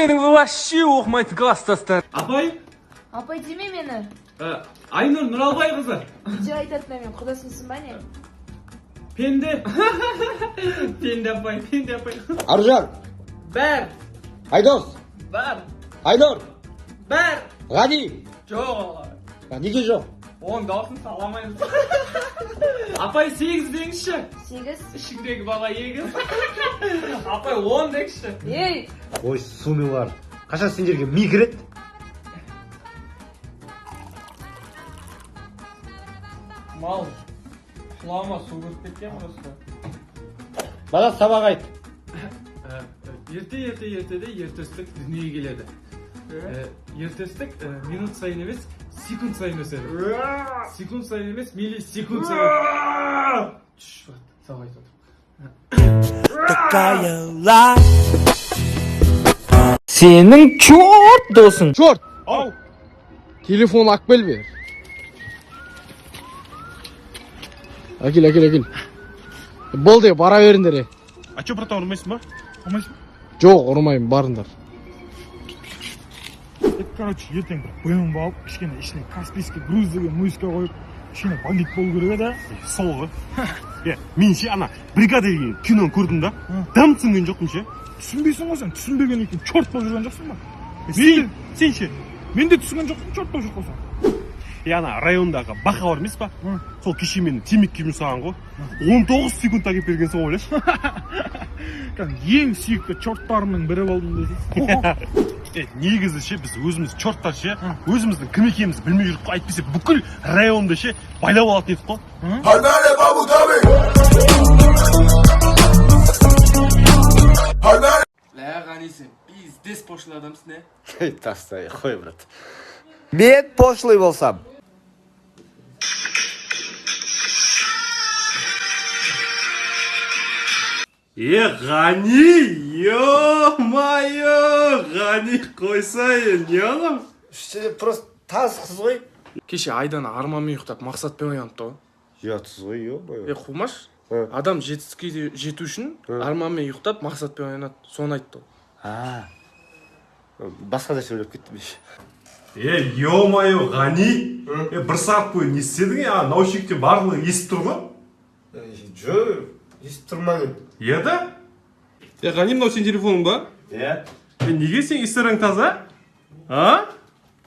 Менің вообще оқымайтын класстастар. Апай? Апай деме мені. Айнұр Нұралбай қызы. Жай айтатын мен құдасымсың ба не? Пенде. Пенде апай, пенде апай. Аружан. Бар. Айдос. Бар. Айнұр. Бар. Ғани. Жоқ. Неге жоқ? Оның дауысын саламаймыз. Апай 8 деңізші. 8. Ішіңдегі бала егіз. Апай 10 деңізші. Ей. Ой, сумилар. Қашан сендерге ми кіреді? Мал. Құлағыма су кіріп кеткен просто. Бала сабақ айт. Ерте ерте ертеде ертөстік дүниеге келеді. Ертөстік минут сайын емес, секунд сайын өседі. Секунд сайын емес, миллисекунд сайын. Түш, сабақ айтып отырмын. Сенің чорт досың. Чорт! Ау! Телефон алып кел бер. Әкел, әкел, әкел. Болды, бара беріңдер. А че, братан, ұрмайсың ба? Ұрмайсың? Жоқ, ұрмаймын, барыңдар. Короче, ертең бір BMW алып, кішкене ішіне каспийский груз деген музыка қойып, кішкене бандит болу керек еді. Сол ғой. Мен ше ана бригада деген киноны көрдім да, дым түсінген жоқпын ше. Түсінбейсің ғой сен, түсінбегеннен кейін черт болып жүрген жоқсың ба? Сен ше? Мен де түсінген жоқпын, черт болып жүріп қалсам. Ана райондағы бақа бар емес па? Сол кеше мені темекіге жұмсаған ғой. 19 секунд әкеліп берген соң ойлашы. Кәдімгі ең сүйікті черттарымның бірі болдым десең. Негізі ше, біз өзіміз черттар ше, өзіміздің кім екенімізді білмей жүрдік қой. Әйтпесе бүкіл районды ше байлап алатын едік қой. Лә, Ғани, сен пиздец пошлый адамсың, е? Тастай, қой, брат. Мен пошлый болсам. Ғани, ё-моё, Ғани қойсай, не анау? Просто таз қыз ғой. Кеше Айдана арманмен ұйықтап, мақсатпен ояныпты ғой. Ұятсыз ғой, ё-моё. Қумаш, адам жетістікке жету үшін арманмен ұйықтап, мақсатпен оянады. Соны айтты ол. Басқа нәрсе ойлап кеттім. Ё-моё, Ғани, бір сағат бойы не істедің, а наушникте барлығы естіп тұр ғой? Жоқ, естіп тұрмын. Иә да? Ғани, мынау сенің телефоның ба? Иә. Неге сен историяң таза? А?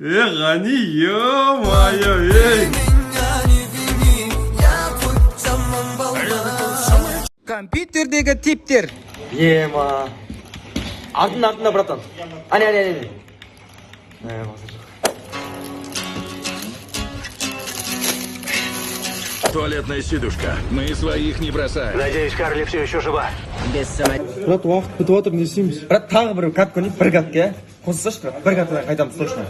Ғани, ё-моё, ей! Компьютердегі типтер. Ема. Артында, артында, братан. Ане, ане, ане. Туалетная сидушка. Мы своих не бросаем. Надеюсь, Карли все еще жива. Брат, уақыт бітіп жатыр, не істейміз? Брат, тағы бір катка ойнайық, бір катка, иә? Қосылсайшы, брат, бір каткадан қайтамыз, точно.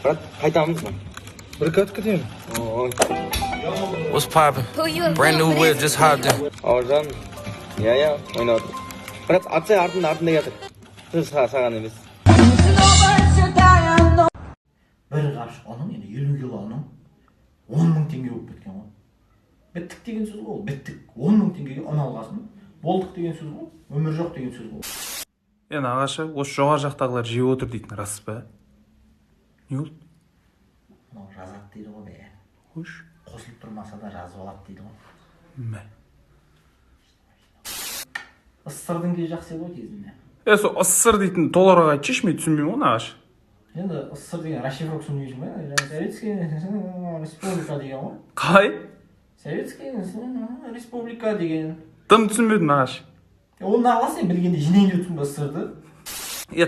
Брат, қайтамыз ба? Бір катка деймін. What's poppin'? Brand new whip, just hopped in. Бауыржан, иә, иә, ойнап отыр. Брат, атсай артында, артында келатыр. Саған емес. Бір қапшық ұның, енді 50 кило ұның 10 мың теңге болып кеткен ғой. Біттік деген сөз ғой ол, біттік. 10 мың теңгеге ұн алғасын, болдық деген сөз ғой, өмір жоқ деген сөз ғой. Нағашы, осы жоғары жақтағылар жеп отыр дейтін рас па? Не болды? Мынау жазады дейді ғой бәрі. Қойшы. Қосылып тұрмаса да жазып алады дейді ғой. Мә. Ысырдың кезі жақсы еді ғой кезінде. Сол ысыр дейтін толығырақ айтшы, мен түсінбеймін ғой, нағашы. Енді ысыр деген расшифровка түсінбейсің ба? Советский республика деген ғой. Қалай? Советский республика деген. Дым түсінбедім, нағашы. Оны неғыласың сен білгенде жинайын деп тұрсың ба ысырды?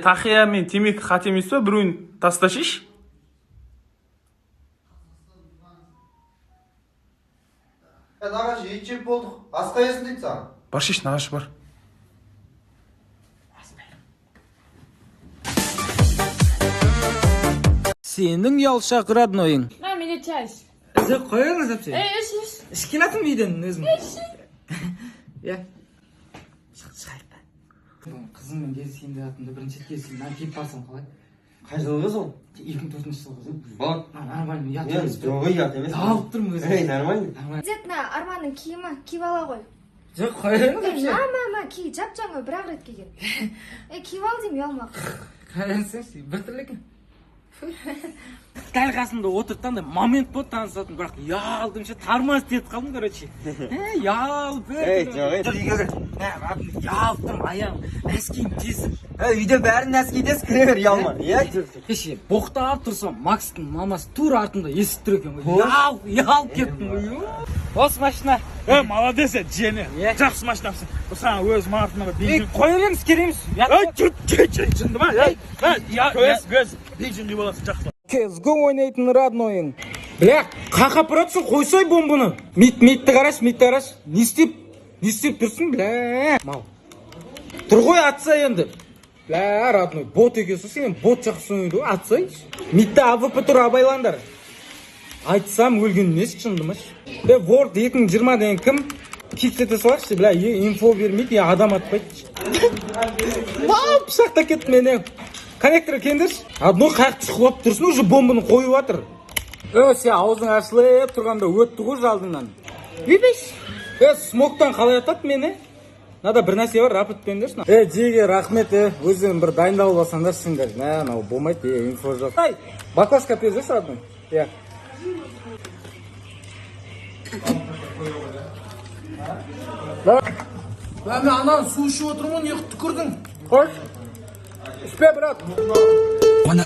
Тақия мен темекі қате емес па, біреуін тасташиш? Нағашы, ет жеп болдық. Асқа есін дейді саған. Бар шеш, нағашы, бар. Сенің ұялшақ роднойың. Мә, менде чай іш. Жоқ, қоя бер сен. Ей, іш, іш. Ішіп келатырмын үйден өзім. Иә. Шығайық та. Қызыммен кездесейін деп жатырмын да, бірінші рет кездесейін. Мына киіп барсам қалай? Қай жылғы сол? 2004 жылғы. Болады. Нормально, ұят емес. Жоқ, ұят емес. Алып тұрмын өзім. Ей, нормально. Дед, мына Арманның киімі, киіп ала ғой. Жоқ, қоя беріңіз вообще. На, ма, ма, ки, жап жаңа бір ақ рет киген. Е, киіп ал деймін, ұялма. Қараңызшы, біртүрлі екен. Дәл қасымда отырды да, андай момент болды танысатын, бірақ ұялдым ше, тормоз етіп қалдым, короче. Ұялып. Ей, жоқ, ей, жүр, үйге кір. Ұялып тұрмын, аяғым, носкиім тесіп. Ей, үйде бәрін носки тес, кіре бер, ұялма. Иә, жүр. Кеше боқтап тұрсам, Макстың мамасы тура артымда естіп тұр екен ғой. Ұялып, ұялып кеттім ғой. Осы машина. Е, молодец, е, жиене. Жақсы машина алыпсың. Саған өзім артына бір бензин. Қоя беріңіз, керек емес. Ей, жүр, жүр, жүр, жынды ма? Ей, көз, көз, бензин құйып аласың, жақсы. CSGO ойнайтын роднойың. Бля, қақап баратсың, қойсай бомбаны. Мит, митті қарашы, митті қарашы. Не істеп, не істеп тұрсың, бля? Мал. Тұр ғой, атса енді. Бля, родной, бот екенсің, сен бот жақсы ойнайды ғой, атсайшы. Митті АВП тұр, абайлаңдар. Айтсам өлген несі, шынды ма? Бля, Word 2020 деген кім? Киктете саларшы, бля, инфо бермейді, я адам атпайды. Мал, пышақтап кетті мені. Коннектор келіңдерші. Одно қаяқ шұқылап тұрсын, уже бомбаны қойып жатыр. Сен аузың ашылып тұрғанда өтті ғой алдыңнан. Үйбеш. Смоктан қалай атады мені? Мынада бір нәрсе бар, рапорт беріңдерші. Жеге рахмет, өздерің бір дайындалып алсаңдар сіңдер. Мә, мынау болмайды, инфо жоқ. Ай, баклажка беріңдерші, родной. Иә. Мен ананы су ішіп отырмын, не түкірдің? Қош. Ішпе, брат. Wanna